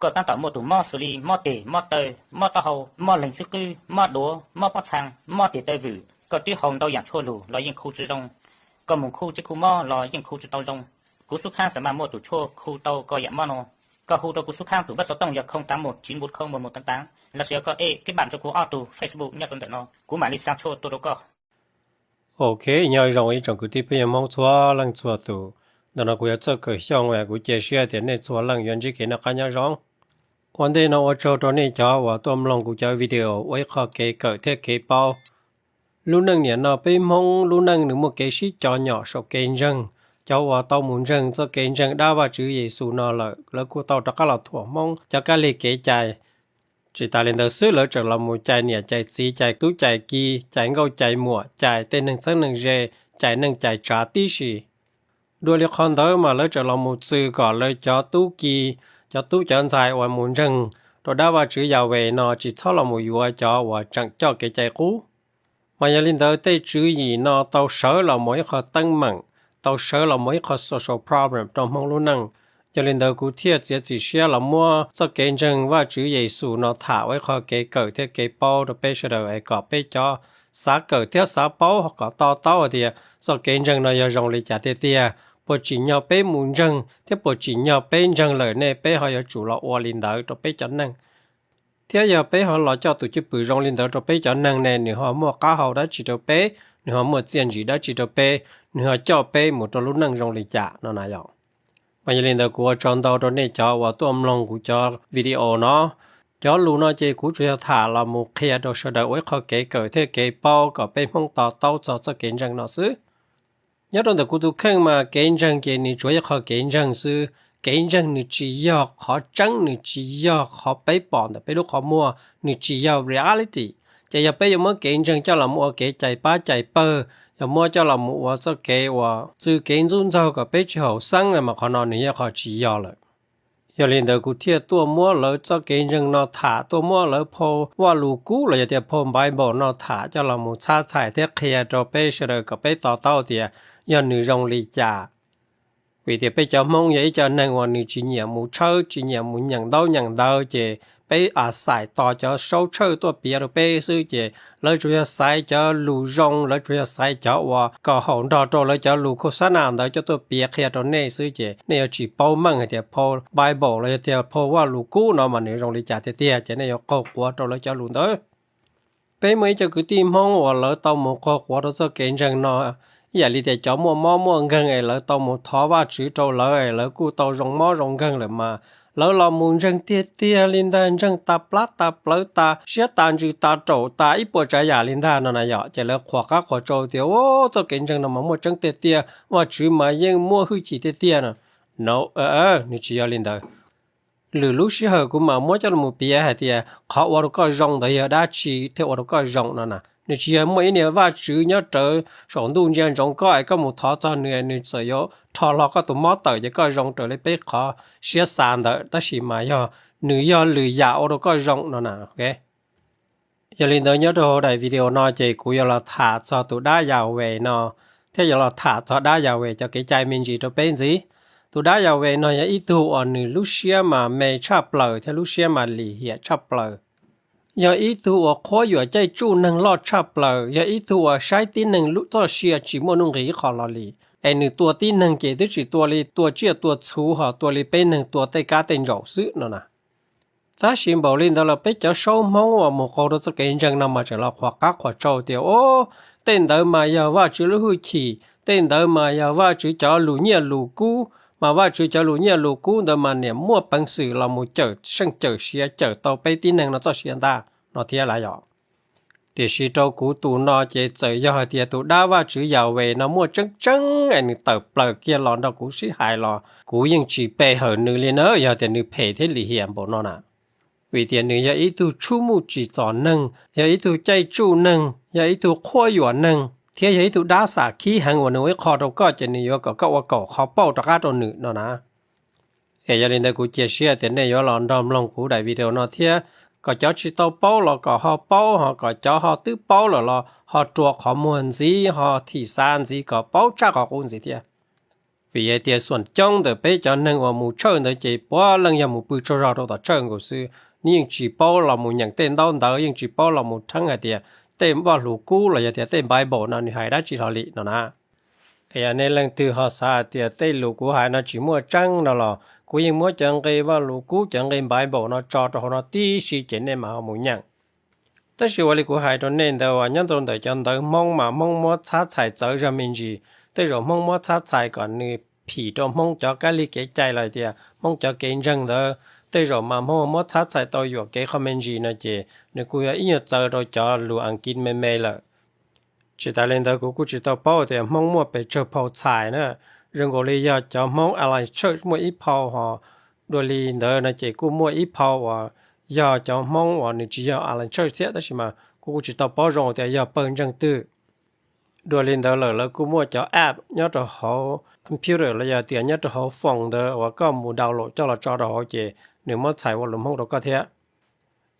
Koj tab tom muaj tus mob xws li mob tes, mob taw, mob taub hau, mob leeg xwb qwb, mob duav, mob pob txhaa, mob tes taw vwm, koj twb haus ntau yaam tshuaj lug los yeej khu tsi zoo. Koj moog khu tsi khu mob los yeej khu tsi tau zoo. Kuv xub khaab xaav mas muaj tus tshuaj khu tau koj yaam mob nuav. Koj hu rua kuv xub khaab tus npawb xov tooj yog không tám một chín một không một một tám tám, lossis yog koj add kết bạn rua kuv ob tug Facebook nyob rua ntawm no, kuv mam li xa tshuaj tuaj rua koj. Ok, nyob zoo ib tsoom kwv tij phooj ywg Hmoob txhua leej txhua tus. Ntawm no kuv yog Txawj Kawm Xyooj, kuv cia siab tias nej txhua leej yuav ntsib kev noj qab nyob zoo. Ua ntej no ua tsaug rau nej cov uas tuaj mloog kuv cov video ua ib qho kev kawm thiab kev paub. Lub neej niam no peb Hmoob lub neej nws muaj kev sib co nyom saum kev ntseeg. Cov uas tau mus ntseeg txoj kev ntseeg dab Vajtswv Yexus no lawm, lawv kuj tau rov qab los thuam Hmoob cov kab lig kev cai. Tsis tas li ntawd xwb, lawv tseem los mus cais niam cais txiv, cais tub cais ki, cais nkauj cais muam, cais tej neeg txheeb neeg ze, cais neej cais tsav tib si. Dua li qhov ntawd mas lawv tseem los mus txwv kom lawv cov tub ki, cov tub cov ntxhais uas mus ntseeg rau dab Vajtswv Yahweh no tsis txhob los mus yuav cov uas tseem coj kev cai qub. Mas yog li ntawd tej tswv yim no tau sawv los mus ib qho teeb meem, tau sawv los mus ib qho social problem rau Hmoob lub neej. Yog li ntawd kuv thiaj txiav txim siab los muab txoj kev ntseeg Vajtswv Yexus no tham ua ib qho kev kawm thiab kev paub rau peb sawv daws es kom peb cov xav kawm thiab xav paub kom to taub hais tias txoj kev ntseeg no yog zoo li cas tiag tiag, puas tsim nyog peb mus ntseeg thiab puas tsim nyog peb ntseeg lawm nej peb ho yuav tsum los ua li ntawd rau peb cov neeg. Thiab yog peb ho los coj tus cwj pwm zoo li ntawd rau peb cov neeg ne, nws ho muaj qab hau dab tsi rau peb, nws ho muaj txiaj ntsim dab tsi rau peb, nws ho coj peb mus rau lub neej zoo li cas no na yom. Mas yog li ntawd kuv ua tsaug ntau rau nej cov uas tuaj mloog kuv cov video no. Cov lus no ces kuv tsuas yog tham los mus qhia rau sawv daws ua ib qho kev kawm thiab kev paub kom peb Hmoob to taub txog txoj kev ntseeg no xwb. Nyob rau ntawm kuv tus kheej mas kev ntseeg ces nws tsuas yog qho kev ntseeg xwb. Kev ntseeg nws tsis yog qhov tseeb, nws tsis yog qhov peb pom ntawm peb lub qhov muag, nws tsis yog reality. Ces yog peb yuav muab kev ntseeg coj los mus ua kev cais pab cais pawg, yog muab coj los mus ua txoj kev uas txwv kev ntxub ntxaug kom peb tsis haum xeeb no mas qhov no nws yog qhov tsis yog lawm. Yog li ntawd kuv thiaj tuaj muab lawv txoj kev ntseeg no tham, tuaj muab lawv phau Vajluskub los yog tias phau Bible no tham coj los mus txhab txhais thiab qhia rau peb sawv daws kom peb to taub tias yog nws zoo li cas. Vim tias peb cov Hmoob yog ib co neeg uas nws tsis nyiam mus tshawb, tsis nyiam mus nyeem ntaub nyeem ntawv, ces peb a xais tos cov saub tshawj tuaj piav rau peb xwb, ces lawv tsuas yog xaiv cov lus zoo, lawv tsuas yog xaiv cov uas kom haum nrog rau lawv cov lus khos xab nas ntawd coj tuaj piav qhia rau nej xwb, ces nej yuav tsis paub meej hais tias phau Bible los yog tias phau Vajluskub no mas nws zoo li cas tiag tiag, ces nej yuav qaug quav rau lawv cov lus ntawd. Peb muaj ib co kwv tij Hmoob uas lawv tau mus qaug quav rau txoj kev ntseeg no, ib yam li tias cov muaj mob muaj nkeeg es lawv tau mus thov Vajtswv rau lawv es lawv kuj tau zoo mob zoo nkeeg lawm mas lawv los mus ntseeg tiag tiag li ntag, ntseeg tas plab tas plawv tas siab tas ntsws tas raum tas ib puas tsav yam li ntag no na yom. Ces lawv qhuas qab qhuas tsau tias, Ub, txoj kev ntseeg no mas muaj tseeb tiag tiag, Vajtswv mas yeej muaj hwj chim tiag tiag no. No, nws tsis yog li ntawd. Lwm lub sij hawm kuv mam muab coj los piav hais tias qhov ua rau koj zoo ntawd yog dab tsi thiaj ua rau koj zoo no na. Nws tsis yog muaj ib niag Vajtswv nyob rawv saum ntuj ntsia ntsoov koj es koj mus thov txog nws, nws txawm yuav rho hlo koj tus mob tawm ces koj zoo raws li peb qhov siab xav ntawd, tab sis mas yog nws yog lwm yam ua rau koj zoo no na. Yog li ntawd nyob rau hauv daim video no ces kuv yuav los tham txog tus dab Yahweh no, thiab yuav los tham txog dab Yahweh cov kev cai me ntsis rau peb ntxiv. Tus dab Yahweh no yog ib tug uas nws lub siab mas me tshaj plaws thiab lub siab mas lim hiam tshaj plaws. Yog ib tug uas qhuab yuam caij tsuj neeg loj tshaj plaws, yog ib tug uas saib tib neeg txoj sia tsis muaj nuj nqis ib qho hlo li. Es nws tua tib neeg ces twb tsis tua li tua tsiaj tua txhu ho tua li peb neeg tua tej kab tej ntsaum xwb no na. Tab sis npaum li ntawd los peb cov saub Hmoob uas mus qaug rau txoj kev ntseeg no mas tseem los qhuas qab qhuas tsau tias, Ub, tej ntawd mas yog Vajtswv lub hwj chim, tej ntawd mas yog Vajtswv cov lus nyiaj lus kub, mas Vajtswv cov lus nyiaj lus kub ntawd mas niam muaj peev xwm los mus cawm seej cawm sia cawm tau peb tib neeg no txoj sia ntag no thiab lauj yom. Tiam sis rau kuv tus no ces txawm yog hais tias tus dab Vajtswv Yahweh no muaj tseeb tseeb es nws tawm plaws kiag los nrog kuv sib hais los kuv yeej tsis pe hawm nws li na, yog tias nws phem thiab lim hiam npaum no na. Vim tias nws yog ib tug tshub muj tsim txom neeg, yog ib tug caij tsuj neeg, yog ib tug qhuab yuam neeg, thiab yog ib tug dab xam khib heev uas nws ua ib qho rau koj ces nws yuav kom koj ua kaum qhov pauj rov qab rau nws no na. Es yog li ntawd kuv cia siab tias nej yuav los nrog mloog kuv daim video no thiab, kom cov tsis tau paub los kom ho paub, ho kom cov ho twb paub lawm los ho rua qhov muag ntxiv, ho thim xav ntxiv kom paub tshaj qhov qub ntxiv thiab. Vim hais tias xuam coob ntawm peb cov neeg uas mus tshawj ntawd ces puav leej yog mus pw tsaug zog rau tom tshawj nkaus xwb, nws yeej tsis paub los mus nyeem tej ntaub ntawv, yeej tsis paub los mus rheeb hais tias tej Vaj Lus Kub los yog tias tej Bible no nws hais dab tsi hlo li no na. Es yog nej leej twg ho xav hais tias tej lus kuv hais no tsis muaj tseeb no los kuv yeej muab cov nqe Vaj Lus Kub, cov nqe Bible no tso rau hauv no tib si ces nej mam ho mus nyeem. Tab sis ua li kuv hais rau nej ntawd uas nyob rau ntawm cov ntawv Hmoob mas Hmoob muab txhab txhais txawv zog me ntsis. Tej zaum Hmoob muab txhab txhais kom nws phim rau Hmoob cov kab li kev cai los tias Hmoob cov kev ntseeg ntawd, tej zaum mas Hmoob muab txhab txhais tau yuam kev qhov me ntsis no ces nws kuj yog ib nyuag txawv rau cov lus Askiv me me lawm. Tsis tas li ntawd kuv kuj tsis tau paub tias Hmoob muaj pes tsawg phau txhais na. Zoo nkaus li yog cov Hmoob Alliance Church muaj ib phau ho dua li ntawd no ces kuj muaj ib phau uas yog cov Hmoob uas nws tsis yog Alliance Church thiab, tab sis mas kuv kuj tsis tau paub zoo tias yog pawg ntseeg twg. Dua li ntawd lawm lawv kuj muaj cov app nyob rau hauv computer los yog tias nyob rau hauv phone ntawd uas koj mus download coj los tso rau hauv ces nws muab txhais ua lus Hmoob rau koj thiab.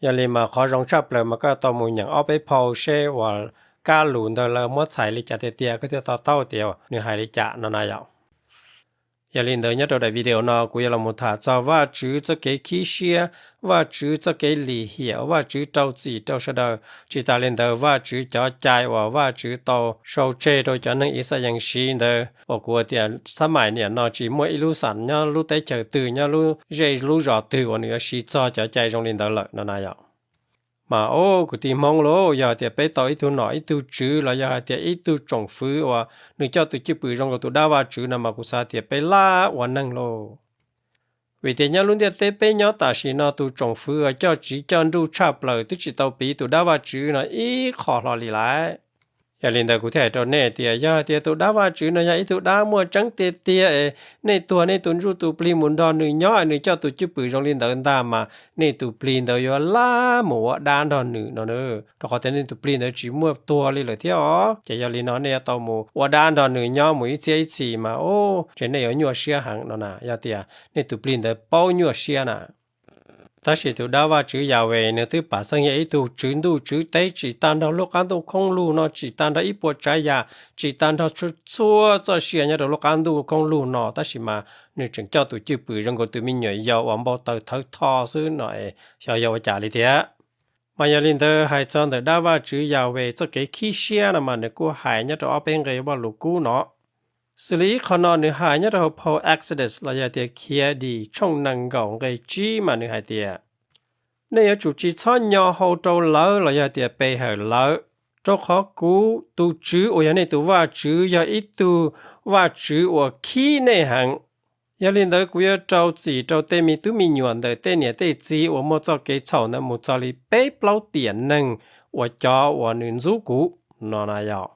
Yog li mas qhov zoo tshaj plaws mas koj tau mus nyeem ob peb phau seb uas kab lus ntawd lawv muab txhais li cas tiag tiag koj thiaj to taub tias nws hais li cas no na yom. Yog li ntawd nyob rau daim video no kuv yuav los mus tham txog Vajtswv txoj kev khib siab, Vajtswv txoj kev lim hiam, Vajtswv rau txim rau sawv daws. Tsis tas li ntawd Vajtswv cov cai uas Vajtswv tau sau tseg rau cov neeg Ixayees siv ntawd uas kuv tias xab maim niam no tsis muaj ib lub xam nyob lub teb chaws twg nyob lub zej lub zos twg uas nws yuav siv txog cov cai zoo li ntawd lawm no na yom. Mas o kwv tij Hmoob lauj, yog tias peb tau ib tug nom ib tug tswv los yog hais tias ib tug tsoom fwv uas nws coj tus cwj pwm zoo nkaus tus dab Vajtswv no mas kuv xav tias peb laj ua neeg lauj. Vim tias nyob lub ntiaj teb peb nyob tam sim no tus tsoom fwv uas coj tsiv coj nruj tshaj plaws twb tsis tau piv tus dab Vajtswv no ib qho hlo li lawm. Yog li ntawd kuv thiaj hais rau nej tias yog hais tias tus dab Vajtswv no yog ib tug dab muaj tseeb tiag tiag es nej tuag nej tus ntsuj tus plig mus nrog nws nyob es nws coj tus cwj pwm zoo li ntawd ntag mas nej tus plig ntawd yuav laj mus ua dab nrog nws no na. Rau qhov tias nej tus plig ntawd tsis muaj tuag li lawm thiab os. Ces yog li no nej yuav tau mus ua dab nrog nws nyob mus ib txhiab ib txhis mas o, ces nej yuav nyuaj siab heev no na, yog tias nej tus plig ntawd paub nyuaj siab na. Tab sis tus dab Vajtswv Yahweh nws twb pam xeeb yog ib tug tswv ntuj tswv teb tsim tag nrho lub qab ntuj khoob lug no, tsim tag nrho ib puas tsav yam, tsim tag nrho txhua txhua txoj sia nyob rau lub qab ntuj khoob lug no, tab sis mas nws tseem coj tus cwj pwm zoo nkaus tus me nyuam yaus uas npau taws thawv tho xwb no es xyov yog ua cas li thiab. Mas yog li ntawd hais txog ntawm dab Vajtswv Yahweh txoj kev khib siab no mas nws kuj hais nyob rau ob peb nqe Vajluskub no. Xws li ib qho no nws hais nyob rau hauv phau Exodus los yog tias Khiav Dim tshooj nees nkaum nqe tsib mas nws hais tias, nej yuav tsum tsis txhob nyo hau rau lawv los yog tias pe hawm lawv, rau qhov kuv tus Tswv uas yog nej tus Vajtswv yog ib tug Vajtswv uas khib nej heev. Yog li ntawd kuv yuav rau txim rau tej me tub me nyuam ntawm tej niam tej txiv uas muaj txoj kev txhaum ntawd mus txog li peb plaub tiam neeg uas cov uas nws ntxub kuv no na yog.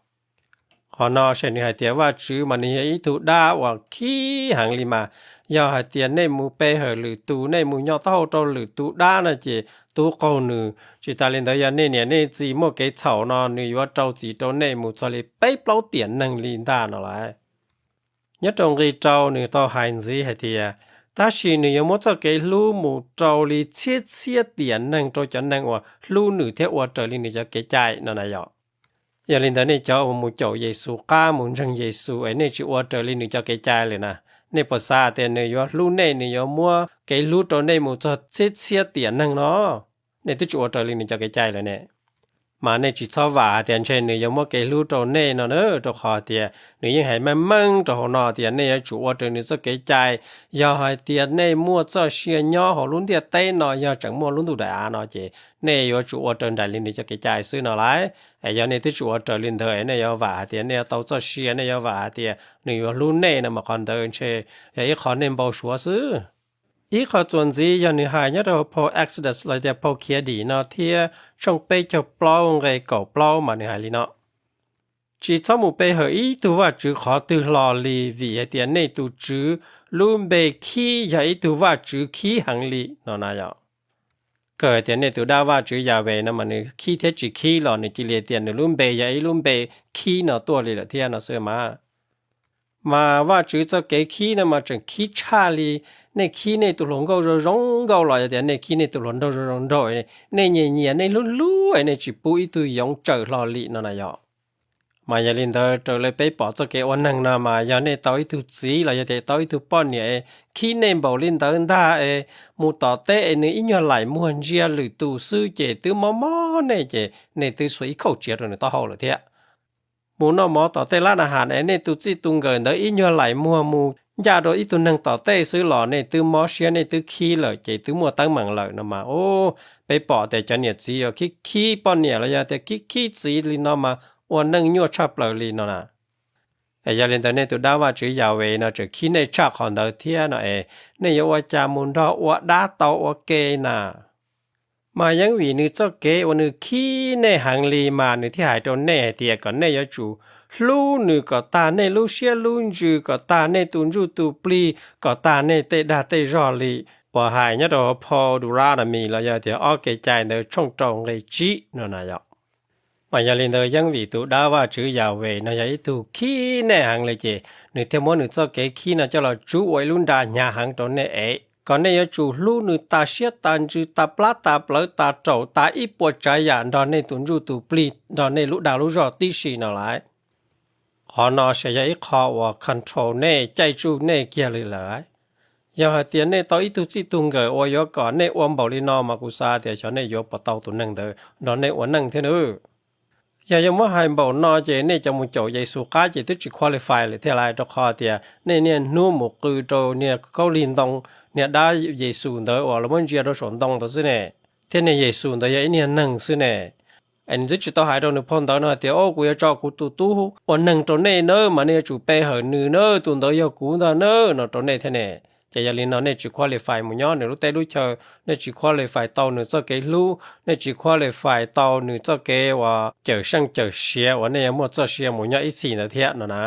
Qhov no ces nws hais tias Vajtswv mas nws yog ib tug dab uas khib heev li mas, yog hais tias nej mus pe hawm lwm tus, nej mus nyo taub hau rau lwm tus dab no ces tub qaug nws. Tsis tas li ntawd yog nej niam nej txiv muaj kev txhaum no nws yuav rau txim rau nej mus txog li peb plaub tiam neeg li ntag no lauj. Nyob rau nqe rau nws tau hais ntxiv hais tias, tab sis nws yuav muab txoj kev hlub mus rau li txhiab txhiab tiam neeg rau cov neeg uas hlub nws thiab ua raws li nws cov kev cai no na yom. Yog li ntawd nej cov uas mus caum Yexus qab mus ntseeg Yexus es nej tsis ua raws li nws cov kev cai lawm na, nej puas xav tias nws yuav hlub nej, nws yuav muab kev hlub rau nej mus txog txhiab txhiab tiam neeg no? Nej twb tsis ua raws li nws cov kev cai lawm ne. Mas nej tsis txhob vam hais tias ntshe nws yuav muab kev hlub rau nej no na, rau qhov tias nws yeej hais meej meej rau hauv no tias nej yuav tsum ua raws nws txoj kev cai. Yog hais tias nej muaj txoj sia nyob hauv lub ntiaj teb no, yog tseem muaj lub ntuj daim av no ces nej yuav tsum ua raws nraim li nws cov kev cai xwb no lauj. Es yog nej twb tsis ua raws li ntawd es nej yuav vam hais tias nej yuav tau txoj sia, nej yuav vam hais tias nws yuav hlub nej no mas qhov ntawd ntshe yog ib qho nej npau suav xwb. Ib qho txuas ntxiv yog nws hais nyob rau hauv phau Exodus los tias phau Khiav Dim no thiab tshooj peb caug plaub nqe kaum plaub mas nws hais li no: Tsis txhob mus pe hawm ib tug vaj tswv qhov twg hlo li, vim hais tias nej tus Tswv lub npe khib yog ib tug vaj tswv khib heev li no na yom. Kawg hais tias nej tus dab vaj tswv Yahweh no mas nws khib thiab tsis khib los nws cia li tias nws lub npe yog ib lub npe khib no tuaj li lawm thiab no xwb mas. Mas vaj tswv txoj kev khib no mas tseem khib tshaj li. Nej khib nej tus hluas nkauj zoo zoo nkauj los yog tias nej khib nej tus hluas nraug zoo zoo nraug, nej nyiam nyiam nej hlub hlub nej tsis pub ib tug yoov tsawm hlo li no na yom. Mas yog li ntawd raws li peb pom txoj kev ua neeg no mas yog nej tau ib tug txiv los yog tias tau ib tug poj niam khib nej npaum li ntawd ntag es mus tom teb es nws ib nyuag laim muag ntsia lwm tus xwb ces twb mob mob nej ces nej twb xuas ib khauj tsiav rau nws taub hau lawm thiab. Mus noj mov tom tej lab na has es nej tus txij tus nkawm ntawd ib nyuag laim muag mus ncaj rau ib tug neeg tom tej xwb los nej twb mob siab nej twb khib lawm ces twb muaj teeb meem lawm no mas, peb pom tias cov niam txiv uas khib khib poj niam los yog tias khib khib txiv li no mas ua neej nyuaj tshaj plaws li no na. Es yog li ntawd nej tus dab Vajtswv Yahweh no tseem khib nej tshaj qhov ntawd thiab no es nej yuav ua cas mus nrog ua dab tau ua ke na? Mas yeej vim nws txoj kev uas nws khib nej heev li mas nws thiaj hais rau nej hais tias kom nej yuav tsum hlub nws kom tag nej lub siab lub ntsws, kom tag nej tus ntsuj tus plig, kom tag nej tej dag tej zog li, uas hais nyob rau phau Deuteronomy los yog tias ob Kev cai ntawd tshooj rau nqe tsib no na yom. Mas yog li ntawd yeej vim tus dab Vajtswv Yahweh no yog ib tug khib nej heev li ces nws thiaj muab nws txoj kev khib no coj los tsub ua ib lub nra hnyav heev rau nej es kom nej yuav tsum hlub nws tas siab tas ntsws tas plab tas plawv tas raum tas ib puas tsav yam nrog nej tus ntsuj tus plig nrog nej lub dag lub zog tib si no lawm. Qhov no ces yog ib qho uas control nej caij tsuj nej kiag li lawm. Yog hais tias nej tau ib tug txij tug nkawm uas yuav kom nej ua npaum li no mas kuv xav tias xyov nej yuav puas tau tus neeg ntawd nrog nej ua neej thiab nawb. Yog yuav muab hais npaum no ces nej cov mus caum Yexus qab ces twb tsis qualify lawm thiab lauj, rau qhov tias nej niaj hnub mus qw rau niag khaub lig ntoo, niag dab Yexus ntawd uas lawv muab ntsia rau saum ntoo ntawd xwb ne, thiab niag Yexus ntawd yog ib niag neeg xwb ne. Es nws twb tsis tau hais rau nws phau ntawv no hais tias, o, kuv yuav tso kuv tus tub ua neeg rau nej nawb, mas nej yuav tsum pe hawm nws nawb, tus ntawd yog kuv ntag nawb no rau nej thiab ne. Ces yog li no nej tsis qualify mus nyob nws lub teb lub chaw, nej tsis qualify tau nws txoj kev hlub, nej tsis qualify tau nws txoj kev uas cawm seej cawm siav uas nej yuav muaj txoj sia mus nyob ib txhis ntawd thiab no na.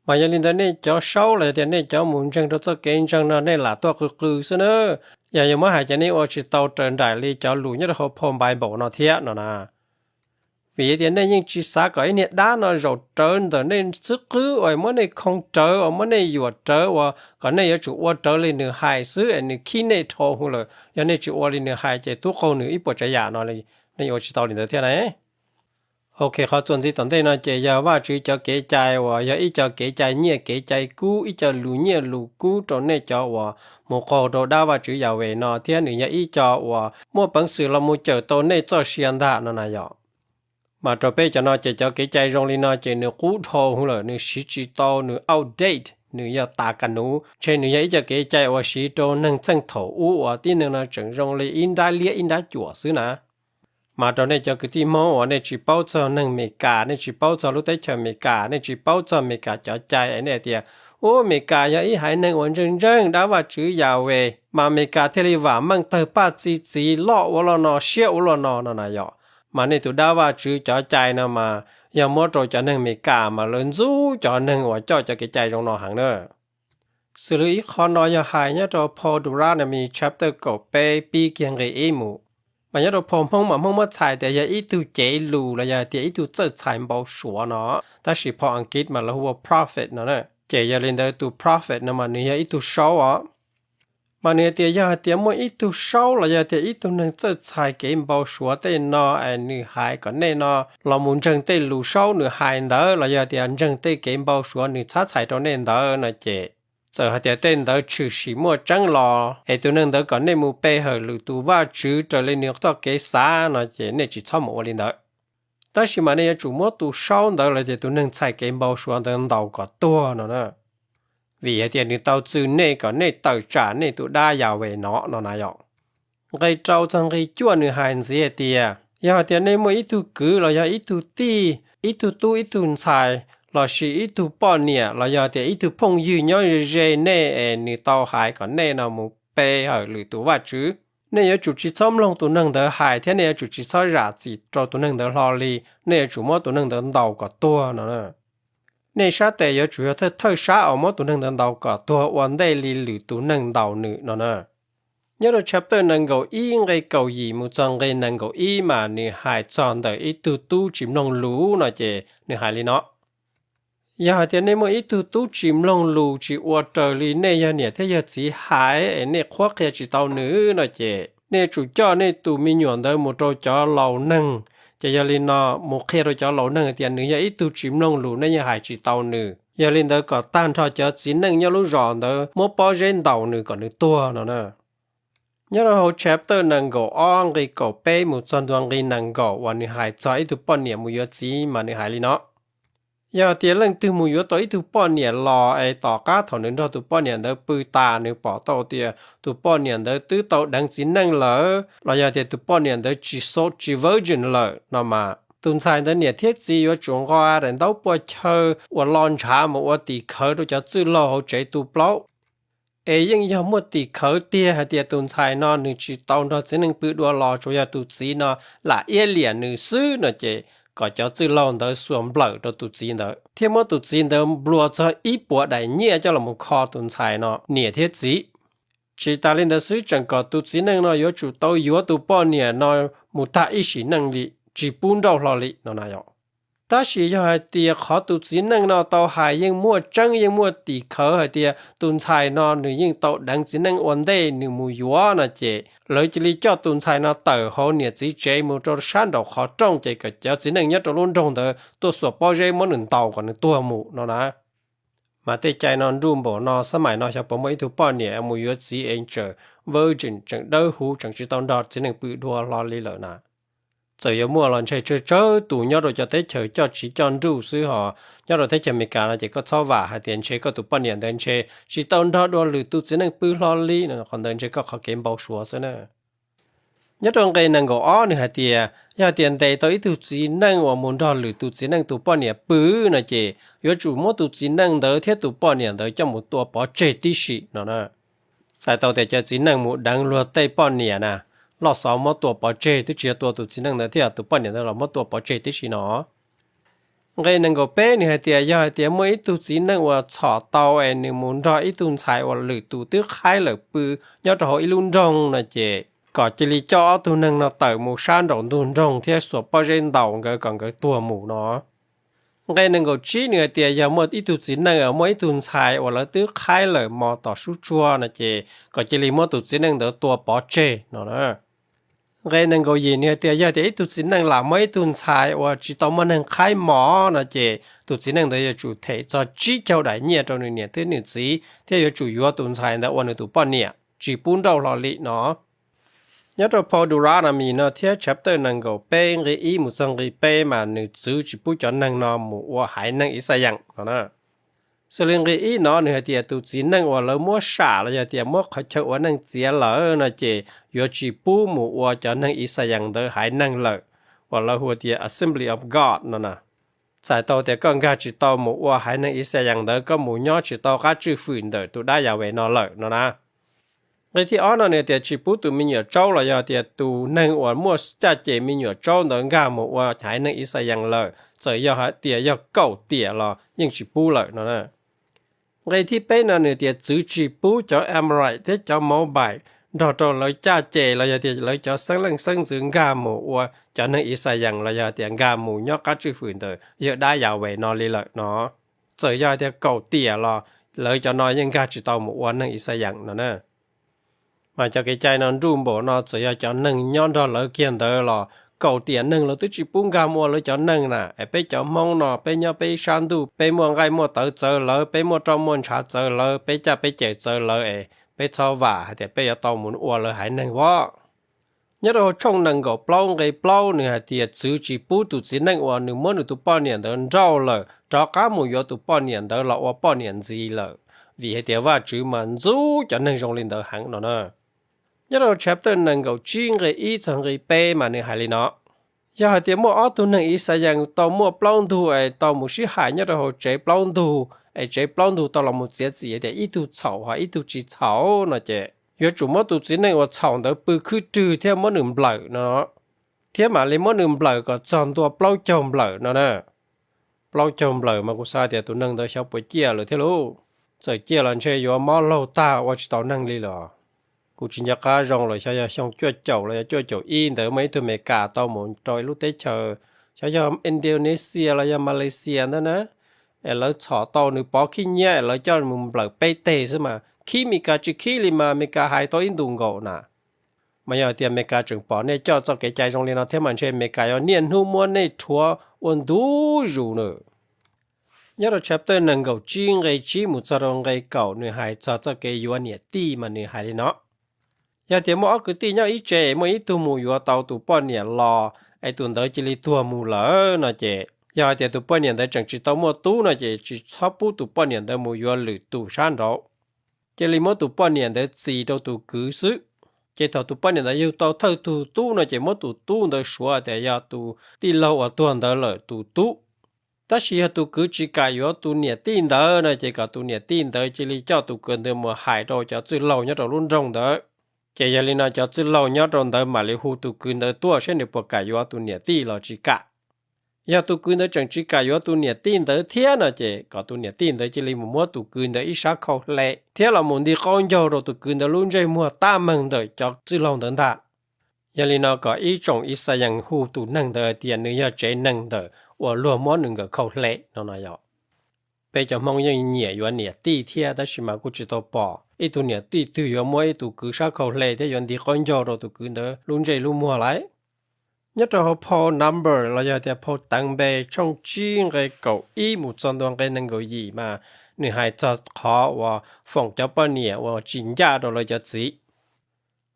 Mas yog li ntawd nej cov saub los yog tias nej cov mus ntseeg rau txoj kev ntseeg no nej lam tuaj qw qw xwb na. Yog yuav muab hais ces nej ua tsis tau raws nraim li cov lus nyob rau hauv phau Bible no thiab no na. Vim tias nej yeej tsis xav kom ib niag dab no zaum rawv ntawm nej xub qwb uas muab nej khoo rawv uas muab nej yuam rawv uas kom nej yuav tsum ua rawv li nws hais xwb es nws khib nej dhau hwv lawm. Yog nej tsis ua li nws hais ces tub qaug nws ib puas tsav yam no li, nej yuav ua tsis tau li ntawd thiab na. Ok, qhov txuas ntxiv tom ntej no ces yog Vajtswv cov kev cai uas yog ib co kev cai nyiaj kev cai kub, ib co lus nyiaj lus kub rau nej cov uas mus qaug rau dab Vajtswv Yahweh no thiab nws yog ib co uas muaj peev xwm los mus cawm tau nej txoj sia ntag no na yom. Mas rau peb cov no ces cov kev cai zoo li no ces nws qub dhau hwv lawm, nws siv tsis tau, nws outdate, nws yog tas ka nuv, ntshe nws yog ib co kev cai uas siv rau neeg txheej thaum ub uas tib neeg no tseem zoo li ib nrab liab ib nrab cuam xwb na. Mas rau nej cov kwv tij Hmoob uas nej tsis paub txog neeg Meskas, nej tsis paub txog lub teb chaws Meskas, nej tsis paub txog Meskas cov cai es nej hais tias, u, Meskas yog ib haiv neeg uas ntseeg ntseeg dab Vajtswv Yahweh mas Meskas thiaj li vam meej tawg paj txi txiv loj ua luaj no siab ua luaj no no na yom. Mas nej tus dab Vajtswv cov cai no mas yog muab rau cov neeg Meskas mas lawv ntxub cov neeg uas coj cov kev cai zoo no heev na. Xws li ib qho no yog hais nyob rau phau Deuteronomy chapter kaum peb pib kiag nqe ib mus. Mas nyob rau phau Hmoob mas Hmoob muab txhais tias yog ib tug cev lus los yog tias ib tug txawj txhais npau suav no, tab sis phau Askiv mas lawv hu ua prophet no na. Ces yog li ntawd tus prophet no mas nws yog ib tug saub os. Mas nws hais tias yog hais tias muaj ib tug saub los yog tias ib tug neeg txawj txhais kev npau suav tej no es nws hais kom nej no los mus ntseeg tej lus saub nws hais ntawd los yog tias ntseeg tej kev npau suav nws txhab txhais rau nej ntawd no ces txawm hais tias tej ntawd tshwm sim muaj tseeb los es tus neeg ntawd kom nej mus pe hawm lwm tus vaj tswv raws li nws txoj kev xav no ces nej tsis txhob mus ua li ntawd. Tab sis mas nej yuav tsum muab tus saub ntawd los tias tus neeg txhais kev npau suav ntawd ntaus kom tuag no na. Vim hais tias nws tau txwm nej kom nej tawm tsam nej tus dab Yahweh no no na yom. Nqe rau txog nqe cuaj nws hais ntxiv hais tias, yog hais tias nej muaj ib tug kwv los yog ib tug tij, ib tug tub ib tug ntxhais, lossis ib tug poj niam los yog tias ib tug phooj ywg nyob ze ze nej es nws tau hais kom nej no mus pe hawm lwm tus vaj tswv, nej yuav tsum tsis txhob mloog tus neeg ntawd hais thiab nej yuav tsum tsis txhob zam txim rau tus neeg ntawd hlo li. Nej yuav tsum muab tus neeg ntawd ntaus kom tuag no na. Nej sab tes yuav tsum yog thawj thawj sab uas muab tus neeg ntawd ntaus kom tuag ua ntej li lwm tus neeg ntaus nws no na. Nyob rau chapter nees nkaum ib nqe kaum yim mus txog nqe nees nkaum ib mas nws hais txog ntawm ib tug tub tsis mloog lus no ces nws hais li no. Yog hais tias nej muaj ib tug tub tsis mloog lus tsis ua raws li nej yog niam thiab yog txiv hais es nej qhuab qhia tsis tau nws no ces nej yuav tsum coj nej tus me nyuam ntawd mus rau cov laus neeg, Ces yog li no mus qhia rau cov laus neeg tias nws yog ib tug tsis mloog lus, nej yeej hais tsis tau nws. Yog li ntawd kom tag nrho cov txiv neej nyob lub zos ntawd muab pob zeb ntaus nws kom nws tuag no na. Nyob rau hauv chapter nees nkaum ob nqi kaum peb mus txog ntua nqi nees nkaum uas nws hais txog ib tug poj niam mus yuav txiv mas nws hais li no: Yog tias leej twg mus yuav tau ib tug poj niam los es tom qab thaum nws nrog tus poj niam ntawd pw tas nws pom tau tias tus poj niam ntawd twb tau deev txiv neej lawm, los yog tias tus poj niam ntawd tsis sot tsis virgin lawm no mas, tus ntxhais ntawd niam thiab txiv yuav tsum nqa daim ntaub pua chaw uas lo ntshav mus ua tim khawv rau cov txwj laug hauv tsev tu plaub. Es yeej yog muaj tim khawv tiag hais tias tus ntxhais no nws tsis tau nrog txiv neej pw dua los tsuas yog tus txiv no lam iab liam nws xwb no ces kom cov txwj laug ntawd xuas nplawm rau tus txiv ntawd thiab muab tus txiv ntawd nplua txog ib puas daim nyiaj coj los mus kho tus ntxhais no niam thiab txiv. Tsis tas li ntawd xwb, tseem kom tus txiv neej no yuav tsum tau yuav tus poj niam no mus tag ib sim neej li, tsis pub nrauj hlo li no na yom. Tab sis yog hais tias qhov tus txiv neej no tau hais yeej muaj tseeb yeej muaj tim khawv hais tias tus ntxhais no nws yeej tau deev txiv neej ua ntej nws mus yuav no ces lawv cia li coj tus ntxhais no tawm hauv niam txiv tsev mus rau sab nraum qhov rooj ces kom cov txiv neej nyob rau lub nroog ntawd tuaj xuas pob zeb muab nws ntaus kom nws tuag mus no na. Mas tej cai no nruj npaum no, xab maim no xyov puas muaj ib tug poj niam mus yuav txiv es tseem virgin, tseem dawb huv, tseem tsis tau nrog txiv neej pw dua hlo li lawm na. Txawm yuav muaj los ntshe tsawg tsawg tus nyob rau cov teb chaws coj tsiv coj nruj xwb, ho nyob rau teb chaws Amelikas no ces koj txhob vam hais tias ntshe koj tus poj niam ntawd ntshe tsis tau nrog dua lwm tus txiv neej pw hlo li no, qhov ntawd ntshe koj qhov kev npau suav xwb na. Nyob rau nqe nees nkaum ob nws hais tias yog tias ntes tau ib tug txiv neej uas mus nrog lwm tus txiv neej tus poj niam pw no ces yuav tsum muab tus txiv neej ntawd thiab tus poj niam ntawd coj mus tua pov tseg tib si no na. Txhais tau tias cov txiv neej mus deev luag tej poj niam na, loj xov muab tua pov tseg, twb tsis yog tua tus txiv neej ntawd thiab, tus poj niam ntawd los muab tua pov tseg tib si no. Nqe nees nkaum peb nws hais tias yog hais tias muaj ib tug txiv neej uas txhom tau es nws mus nrog ib tug ntxhais uas lwm tus twb qhaib lawm pw nyob rau hauv ib lub nroog no ces kom cia li coj ob tug neeg no tawm mus sab nraum ntug nroog thiab xuas pob zeb ntaus nkawd kom nkawd tuag mus no. Nqe nees nkaum tsib nws hais tias yog muaj ib tug txiv neej muaj ib tug ntxhais uas lawv twb qhaib lawm mos tom sub tsuag no ces kom cia li muab tus txiv neej ntawd tua pov tseg no na. Nqe nees nkaum yim nws hais tias yog tias ib tug txiv neej lam muaj ib tug ntxhais uas tsis tau muaj neeg qhaib mos no ces tus txiv neej ntawd yuav tsum them txog tsib caug daim nyiaj rau nws niam thiab nws txiv thiab yuav tsum yuav tus ntxhais ntawd ua nws tus poj niam, tsis pub nrauj hlo li no. Nyob rau phau Deuteronomy no thiab chapter nees nkaum peb nqi ib mus txog nqi peb mas nws txwv tsis pub cov neeg no mus ua haiv neeg Ixayees no na. Xws li nqi ib no nws hais tias tus txiv neej uas lawv muab sam los yog tias muab qhov chaw ua neej txiav lawm no ces yuav tsis pub mus ua cov neeg Ixayees ntawd haiv neeg lawm, uas lawv hu tias Assembly of God no na. Txhais tau tias koj nkag tsis tau mus ua haiv neeg Ixayees ntawd, koj mus nyob tsis tau qab tswj fwm ntawm tus dab Yahweh no lawm no na. Nqe thib ob no nws tias tsis pub tus me nyuam tsaub los yog tias tus neeg uas muaj caj ces me nyuam tsaub ntawd nkag mus ua haiv neeg Ixayees lawm, txawm yog hais tias yog kaum tiam los yeej tsis pub lawm no na. Nqe thib peb no nws tias txwv tsis pub cov Amorite thiab cov Moabite nrog rau lawv caj ces los yog tias lawv cov xeeb leej xeeb ntxwv nkag mus ua cov neeg Ixayees los yog tias nkag mus nyob qab tswj fwm ntawm yawg dab Yahweh no li lawm no. Txawm yog tias kaum tiam los lawv cov no yeej nkag tsis tau mus ua neeg Ixayees no na. Mas cov kev cai no nruj npaum no, txawm yog cov neeg nyob nrog lawv kiag ntawd los kaum tiam neeg lawv twb tsis pub nkag mus ua lawv cov neeg na. Es peb cov Hmoob no peb nyob peb ib sab ntuj, peb muaj nqaij muaj tawv txawv lawv, peb muaj roj muaj ntshav txawv lawv, peb caj peb ces txawv lawv es peb txhob vam hais tias peb yuav tau mus ua lawv haiv neeg os. Nyob rau hauv tshooj nees nkaum plaub nqe plaub nws hais tias txwv tsis pub tus txiv neej uas nws muab nws tus poj niam ntawd nrauj lawm rov qab mus yuav tus poj niam ntawd los ua poj niam ntxiv lawm, vim hais tias Vajtswv mas ntxub cov neeg zoo li ntawd heev no na. Nyob rau chapter nees nkaum tsib nqe ib txog nqi peb mas nws hais li no: Yog hais tias muaj ob tug neeg Ixayees tau muaj plaub ntug es tau mus sib hais nyob rau hauv tsev plaub ntug, es tsev plaub ntug tau los mus txiav txim hais tias ib tug txhaum ho ib tug tsis txhaum no ces yuav tsum muab tus txiv neej uas txhaum ntawd pw khwb rwg thiab muab nws nplawm no, thiab mam li muab nws nplawm kom txog ntua plaub caug nplawm no na. Plaub caug nplawm mas kuv xav tias tus neeg ntawd xyov puas ciaj lawm thiab lauj. Txawm ciaj los ntshe yuav mob laug tag ua tsis tau neeg li lawm. Kuv tsis nco qab zoo lawm, xyov yog xyoo cuaj caum los yog cuaj caum ib ntawd muaj ib tug Amelikas tau mus rau ib lub teb chaws, xyov yog Indonesia los yog Malaysia ntawd na, es lawv txhom tau nws pov khib nyiab es lawv coj mus nplawm peb teg xwb mas khib Amelikas tsis khib li mas Amelikas hais tau ib ntus nkaus na. Mas yog tias Amelikas tseem pom nej coj txoj kev cai zoo li no thiab mas ntshe Amelikas yuav niaj hnub muab nej rhuav ua ntu zus na. Nyob rau chapter nees nkaum tsib nqe tsib mus txog rau nqe kaum nws hais txog txoj kev yuav niam tij mas nws hais li no: Yog tias muaj ob kwv tij nyob ib tse, muaj ib tug mus yuav tau tus poj niam los es tus ntawd cia li tuag mus lawm no ces, yog hais tias tus poj niam ntawd tseem tsis tau muaj tub no ces tsis txhob pub tus poj niam ntawd mus yuav lwm tus sab nraud. Cia li muab tus poj niam ntawd txis rau tus kwv xwb. Ces thaum tus poj niam ntawd yug tau thawj tug tub no ces muab tus tub ntawd suav tias yog tus tij laug uas tuag ntawd lawm tus tub. Tab sis yog tus kwv tsis kam yuav tus niam tij ntawd no ces kom tus niam tij ntawd cia li coj tus kwv ntawd mus hais rau cov txwj laug nyob rau lub nroog ntawd. Ces yog li no cov txwj laug nyob rau ntawd mam li hu tus kwv ntawd tuaj saib nws puas kam yuav tus niam tij los tsis kam. Yog tus kwv ntawd tseem tsis kam yuav tus niam tij ntawd thiab no ces kom tus niam tij ntawd cia li mus muab tus kwv ntawd ib sab khau hle thiab los mus nti qaub ncaug rau tus kwv ntawd lub ntsej muag tab meeg ntawm cov txwj laug ntawd ntag. Yog li no kom ib tsoom Ixayees hu tus neeg ntawd hais tias nws yog tsev neeg ntawm uas luag muab nws nkawd khau hle no no yog. Peb cov Hmoob yeej nyiam yuav niam tij thiab tab sis mas kuj tsis tau pom ib tug niam tij twg yuav muab ib tus kwv sab khau hle thiab yuav nti qaub ncaug rau tus kwv ntawd lub ntsej lub muag lawm. Nyob rau hauv phau Number los yog tias phau Teev Npe tshooj tsib nqe kaum ib mus txog ntua nqe nees nkaum yim mas nws hais txog qhov uas foom cov poj niam uas tsis ncaj rau lawv cov txiv.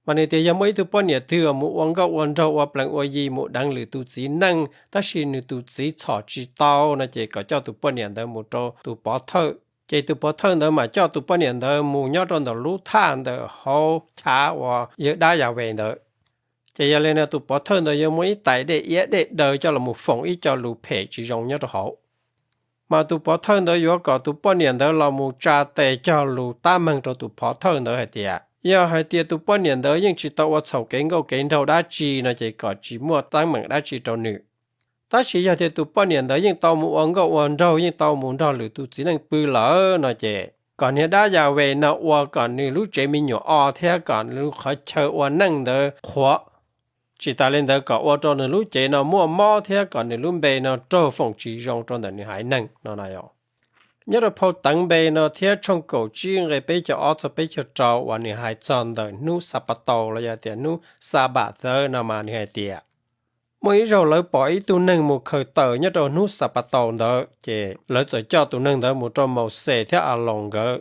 Mas nws tias yog muaj ib tug poj niam twg uas mus ua nkauj ua nraug ua plees ua yi mus deev lwm tus txiv neej tab sis nws tus txiv txhom tsis tau no ces kom coj tus poj niam ntawd mus rau tus pov thawj. Ces tus pov thawj ntawd mam coj tus poj niam ntawd mus nyob rau ntawm lub thaj ntawm hauv chav uas yawg dab Yas Ves ntawd. Ces yog li no tus pov thawj ntawd yuav muaj ib tais dej iab dej daw coj los mus foom ib co lus phem tsis zoo nyob rau hauv. Mas tus pov thawj ntawd yuav kom tus poj niam ntawd los mus tsa tes cog lus tab meeg rau tus pov thawj ntawd hais tias yog hais tias tus poj niam ntawd yeej tsis tau ua txhaum kev nkauj kev nraug dab tsi no ces kom tsis muaj teeb meem dab tsi rau nws. Tab sis yog tias tus poj niam ntawd yeej tau mus ua nkauj ua nraug yeej tau mus nrog lwm tus txiv neej pw lawm no ces kom niag dab Yas Ves no ua kom nws lub tsev me nyuam o thiab kom nws lub qhov chaw ua neej ntawd qhuav. Tsis tas li ntawd kom ua rau nws lub cev no muaj mob thiab kom nws lub npe no raug foom tsis zoo rau ntawm nws haiv neeg no no. Nyob rau phau Teev Npe no thiab tshooj kaum tsib nqe peb caug ob txog peb caug rau uas nws hais txog ntawm hnub Xanpataus los yog tias hnub Xanpataus no mas nws hais tias muaj ib zaug lawv pom ib tug neeg mus khaws tawm nyob rau hnub Xanpataus ntawd ces lawv txawm coj tus neeg ntawd mus rau Mauxes thiab Aloos nkawd.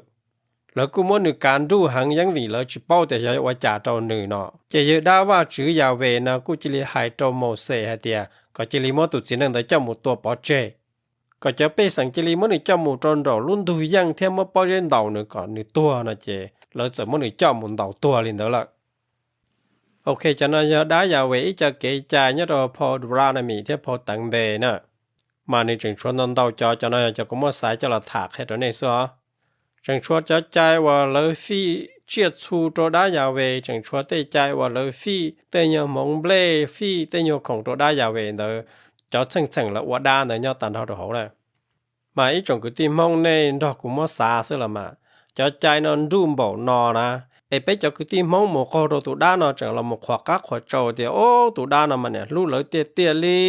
Lawv kuj muab nws kav nruj heev yeej vim lawv tsis paub tias xyov ua cas rau nws no. Ces yawg dab Vajtswv Yas Ves no kuj cia li hais rau Mauxes hais tias kom cia li muab tus txiv neej ntawd coj mus tua pov tseg, kom cov pej xeem cia li muab nws coj mus rau nraum lub ntug yeej thiab muab pob zeb ntaus nws kom nws tuag no ces lawv txawm muab nws coj mus ntaus tuag li ntawd lawm. Ok, cov no yog dab Yas Ves ib co kev cai nyob rau phau Deuteronomy thiab phau Teev Npe na. Mas nws tseem tshuav ntau ntau cov, cov no yog cov kuv muab xaiv coj los tham qhia rau nej xwb os. Tseem tshuav cov cai uas lawv fij tsiaj txhu rau dab Yas Ves, tseem tshuav tej cai uas lawv fij tej nyuag hmoov nplej, fij tej nyuag khoom rau dab Yas Ves ntawd, cov txheej txheem lawv ua dab ntawd nyob tag nrho rau hauv na. Mas ib tsoom kwv tij Hmoob nej nrog kuv muab xav xwb los mas, cov cai no nruj npaum no na, es peb cov kwv tij Hmoob mus qaug rau tus dab no tseem los mus qhuas qab qhuas tsau tias, o, tus dab no mas niam hlub lawv tiag tiag li,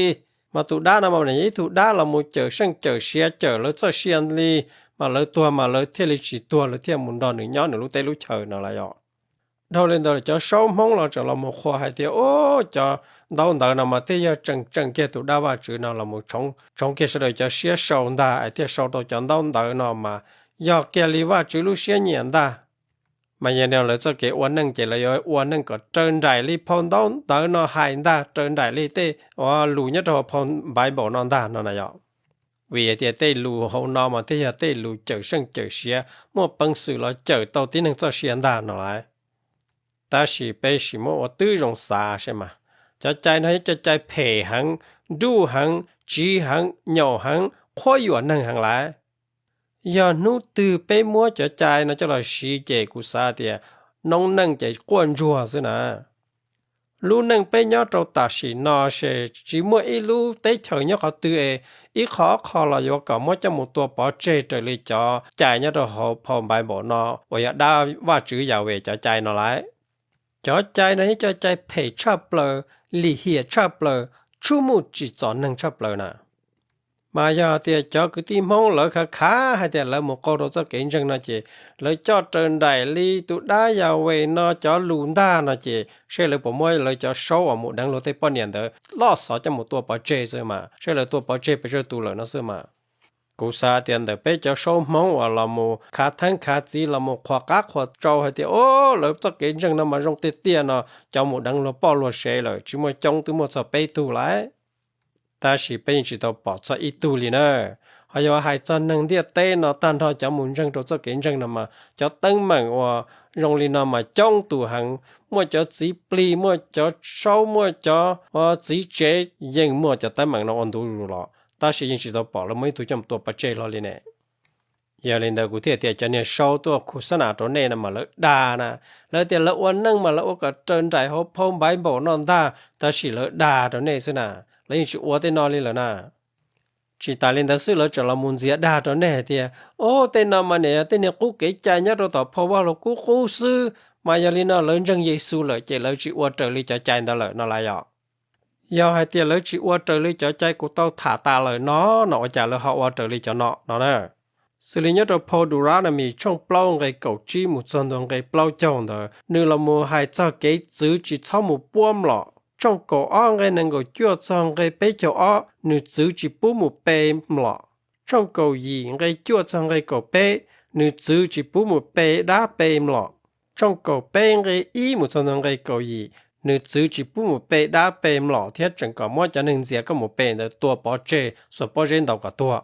mas tus dab no mas niam yog ib tug dab los mus cawm seej cawm siav cawm lawv txoj sia li, mas lawv tuag mas lawv thiaj li tsis tuag, lawv thiaj mus nrog nws nyob nws lub teb lub chaw no lawm yom. Dhau li ntawd cov saub Hmoob los tseem los mus qhuas hais tias, o, cov ntaub ntawv no mas thiaj yog tseem tseem kiag tus dab Vajtswv no los mus tshoov kiag sawv daws cov siab sau ntag es thiaj sau tau cov ntaub ntawv no mas yog kiag li Vajtswv lub siab nyiam ntag. Mas yog no lawv txoj kev ua neej ces lawv yuav ua neej kom raws nraim li phau ntaub ntawv no hais ntag, raws nraim li tej uas lus nyob rau hauv phau Bible no ntag no na yom. Vim hais tias tej lus hauv no mas thiaj yog tej lus cawm seej cawm siav muaj peev xwm los cawm tau tib neeg txoj sia ntag no lauj. Tab sis peb sim muab ua tib zoo xav saib mas, cov cai no yog cov cai phem heev, nruj heev, tsiv heev, nyaum heev, qhuab yuam neeg heev lauj. Yog hnub twg peb muab cov cai no coj los siv ces kuv xav tias noob neej ces quaj ntsuag xwb na. Lub neej peb nyob rau tam sim no ces tsis muaj ib lub teb chaws nyob qhov twg es ib qho ob qho los yuav kom muab coj mus tua pov tseg raws li cov cai nyob rau hauv phau Bible no uas yog dab Vajtswv Yas Ves cov cai no lauj. Cov cai no yog cov cai phem tshaj plaws, lim hiam tshaj plaws, tshub muj tsim txom neeg tshaj plaws na. Mas yog tias cov kwv tij Hmoob lawv khav khav hais tias lawv mus qaug rau txoj kev ntseeg no ces lawv coj raws nraim li tus dab Yas Ves no cov lus ntag no ces seb lawv puas muab lawv cov saub uas mus deev luag tej poj niam ntawd loj xov coj mus tua pov tseg xwb mas, seb lawv tua pov tseg pes tsawg tus lawm no xwb mas. Kuv xav tias ntawm peb cov saub Hmoob uas los mus khav theeb khav txiv los mus qhuas qab qhuas tsau hais tias o, lawv txoj kev ntseeg no mas zoo tiag tiag no, cov mus deev luag poj luag sev lawm tsis muaj coob twb muaj txog peb tug lawm. Tab sis peb yeej tsis tau pom txog ib tug li na. Ho yog hais txog neeg ntiaj teb no tag nrho cov mus ntseeg rau txoj kev ntseeg no mas cov teeb meem uas zoo li no mas coob tus heev, muaj cov txiv plig, muaj cov saub, muaj cov txiv tsev, yeej muaj cov teeb meem no ua ntu zus los tab sis yeej tsis tau pom lawv muaj ib tug coj mus tua pov tseg hlo li ne. Yog li ntawd kuv thiaj tias cov niag saub tuaj khuv xab nam rau nej no mas lawv dag na. Lawv tias lawv ua neej mas lawv ua kom raws nraim hauv phau Bible no ntag tab sis lawv dag rau nej xwb na. Lawv yeej tsis ua tej no li lawm na. Tsis tas li ntawd xwb lawv tseem los mus ntxias dag rau nej hais tias o, tej no mas niam yog tej niag qub kev cai nyob rau tom phau Vaj Lug Kub qub xwb, mas yog li no lawv ntseeg Yexus lawm ces lawv tsis ua raws li cov cai ntawd lawm no lawm yom. Yog hais tias lawv tsis ua raws li cov cai kuv tau tham tas lawm no, no ua cas lawv ho ua raws li cov no no na? Xws li nyob rau phau Deuteronomy tshooj plaub nqe kaum tsib mus txog ntua nqe plaub caug ntawd nws los mus hais txog kev txwv tsis txhob mus puab mlom. Tshooj kaum ob nqe nees nkaum cuaj txog nqe peb caug ob nws txwv tsis pub mus pe mlom. Tshooj kaum yim nqe cuaj txog nqe kaum peb nws txwv tsis pub mus pe dab pe mlom. Tshooj kaum peb nqe ib mus txog ntua nqe kaum yim nws txwv tsis pub mus pe dab pe mlom thiab tseem kom muab cov neeg ntxias koj mus pe ntawd tua pov tseg xuas pob zeb ntaus kom tuag.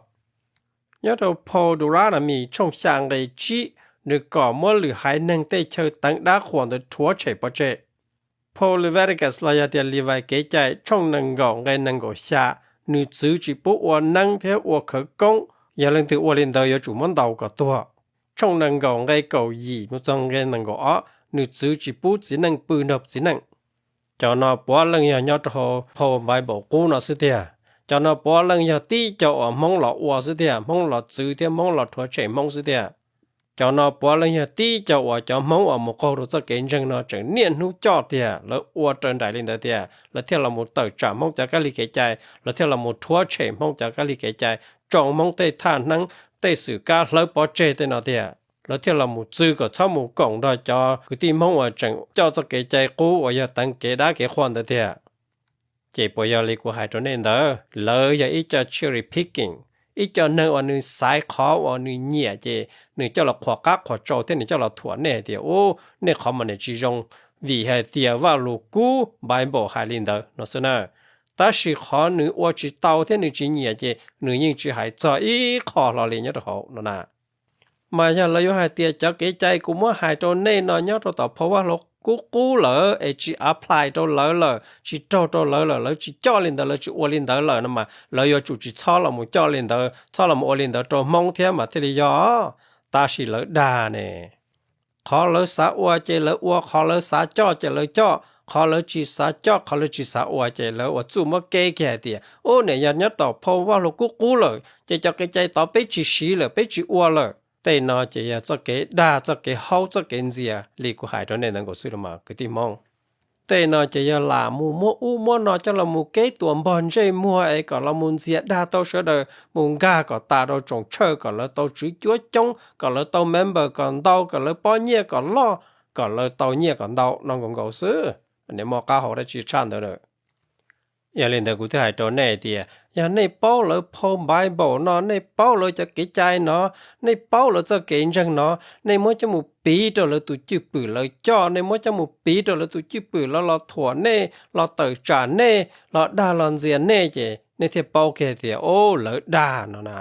Nyob rau phau Deuteronomy tshooj xya nqe tsib nws kom muab lwm haiv neeg tej chaw teev dab qhuas ntawd rhuav tshem pov tseg. Phau Leviticus los yog tias Livais Kev Cai tshooj nees nkaum nqe nees nkaum xya nws txwv tsis pub ua neeb thiab ua khawv koob, yog leej twg ua li ntawd yuav tsum muab ntaus kom tuag. Tshooj nees nkaum nqe kaum yim mus txog nqe nees nkaum ob nws txwv tsis pub txiv neej pw nrog txiv neej. Cov no puav leej yog nyob rau hauv phau Bible qub no xwb tiag. Cov no puav leej yog tib co uas Hmoob los ua xwb tiag, Hmoob los txwv thiab Hmoob los rhuav tshem Hmoob xwb tiag. Cov no puav leej yog tib co uas cov Hmoob uas mus qaug rau txoj kev ntseeg no tseem niaj hnub coj tiag, lawv ua raws nraim li ntawd tiag, lawv thiaj los mus tawm tsam Hmoob cov kab lig kev cai, lawv thiaj los mus rhuav tshem Hmoob cov kab lig kev cai, tsoo Hmoob tej thaj hneeb, tej xwm kab hlawv pov tseg tej no tiag. Lawv thiaj los mus txwv kom txhob mus koom nrog cov kwv tij Hmoob uas tseem coj txoj kev cai qub uas yog teev kev dab kev qhuas ntawd tiag. Ces puas yog li kuv hais rau nej ntawd, lawv yog ib co cherry picking, ib co neeg uas nws xaiv qhov uas nws nyiam ces nws coj los qhuas qab qhuas tsau thiab nws coj los thuam nej hais tias u, nej qhov mas niam tsis zoo, vim hais tias Vaj Lug Kub Bible hais li ntawd no xwb na. Tab sis qhov nws ua tsis tau thiab nws tsis nyiam ces nws yeej tsis hais txog ib qho hlo li nyob rau hauv no na. Mas yog lawv yuav hais tias cov kev cai kuv muab hais rau nej no nyob rau tom phau Vaj Lug Kub qub lawm es tsis apply rau lawv lawm, tsis raug rau lawv lawm, lawv tsis coj li ntawd, lawv tsis ua li ntawd lawm no mas lawv yuav tsum tsis txhob los mus coj li ntawd, txhob los mus ua li ntawd rau Hmoob thiab mas thiaj li yog. Tab sis lawv dag ne. Qhov lawv xav ua ces lawv ua, qhov lawv xav coj ces lawv coj, qhov lawv tsis xav coj, qhov lawv tsis xav ua ces lawv ua txuj muab keb kiag hais tias u, niam yog nyob tom phau Vaj Lug Kub qub lawm ces cov kev cai tod peb tsis siv lawm, peb tsis ua lawm. Tej no ces yog txoj kev dag, txoj kev haub, txoj kev ntxias li kuv hais rau nej ntawd nkaus xwb los mas kwv tij Hmoob. Tej no ces yog lam mus muab ub muab no coj los mus keb tuam npog ntsej muag es kom los mus ntxias dag tau sawv daws mus nkag kom tas rau tsoom tshawj kom lawv tau tswv cuab coob, kom lawv tau member kom ntau, kom lawv pob nyiaj kom loj, kom lawv tau nyiaj kom ntau no nkaus nkaus xwb. Niam muaj qab hau dab tsi tshaj ntawd lawm. Yog li ntawd kuv thiaj hais rau nej tias yog nej paub lawv phau Bible no, nej paub lawv cov kev cai no, nej paub lawv txoj kev ntseeg no, nej muab coj mus piv rau lawv tus cwj pwm lawv coj, nej muab coj mus piv rau lawv tus cwj pwm lawv los thuam nej, los tawm tsam nej, los dag los ntxias nej ces nej thiaj paub kiag tias o, lawv dag no na.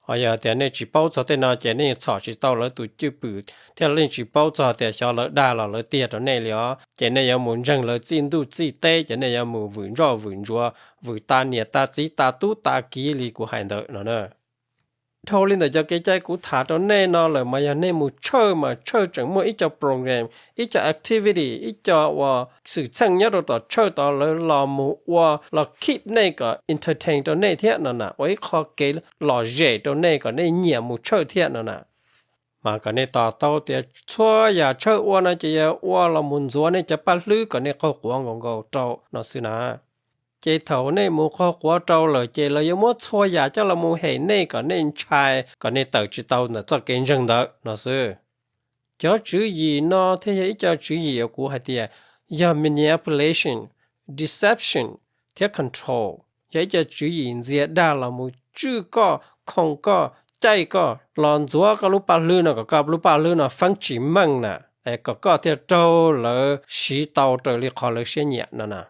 Ho yog tias nej tsis paub txog tej no ces nej txhom tsis tau lawv tus cwj pwm thiab nej tsis paub txog tias xyov lawv dag los lawv tiag rau nej li os. Ces nej yuav mus ntseeg lawv txij ntuj txij teb, ces nej yuav mus vwm ntsoj vwm ntsuav, vwm tas niam tas txiv tas tub tas kiv li kuv hais ntawd no na. Dhau li ntawm cov kev cai kuv tham rau nej no lawm mas yog nej mus tshawj mas tshawj tseem muaj ib co program, ib co activity, ib co uas xwm txheej nyob rau tom tshawj tod lawv los mus ua los keep nej kom entertain rau nej thiab no na, ua ib qho kev lom zem rau nej kom nej nyiam mus tshawj thiab no na. Mas kom nej to taub tias txhua yam tshawj ua no ces yog ua los mus ntxuav nej cov paj hlwb kom nej qaug quav nkaus nkaus rau no xwb na. ces thaum nej mus qaug quav rau lawm ces lawv yuav muab txhua yam coj los mus hem nej kom nej ntshai, kom nej tawm tsis tau ntawm txoj kev ntseeg ntawd no xwb. Cov tswv yim no thiaj yog ib co tswv yim uas kuv hais tias yog manipulation, deception thiab control. Yog ib co tswv yim ntxias dag los mus tswj koj, khoom koj, caij koj, los ntxuav koj lub paj hlwb no kom koj lub paj hlwb no feeb tsis meej na, es kom koj thiaj raug lawv siv tau raws li qhov lawv siab nyiam no na.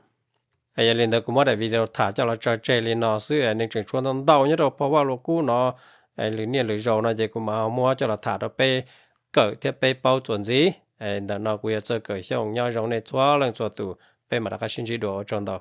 Yog li ntawd kuv muab daim video tham coj los tso tseg li no xwb, nej tseem tshuav ntau ntau nyob rau phau Vaj Lug Kub no, lwm niaj lwm zaus no ces kuv mam muab coj los tham rau peb kawm thiab peb paub txuas ntxiv. Ntawm no kuv yog Txawj Kawm Xyooj, nyob zoo nej txhua leej txhua tus, peb mam rov qab sib ntsib dua, ua tsaug ntau.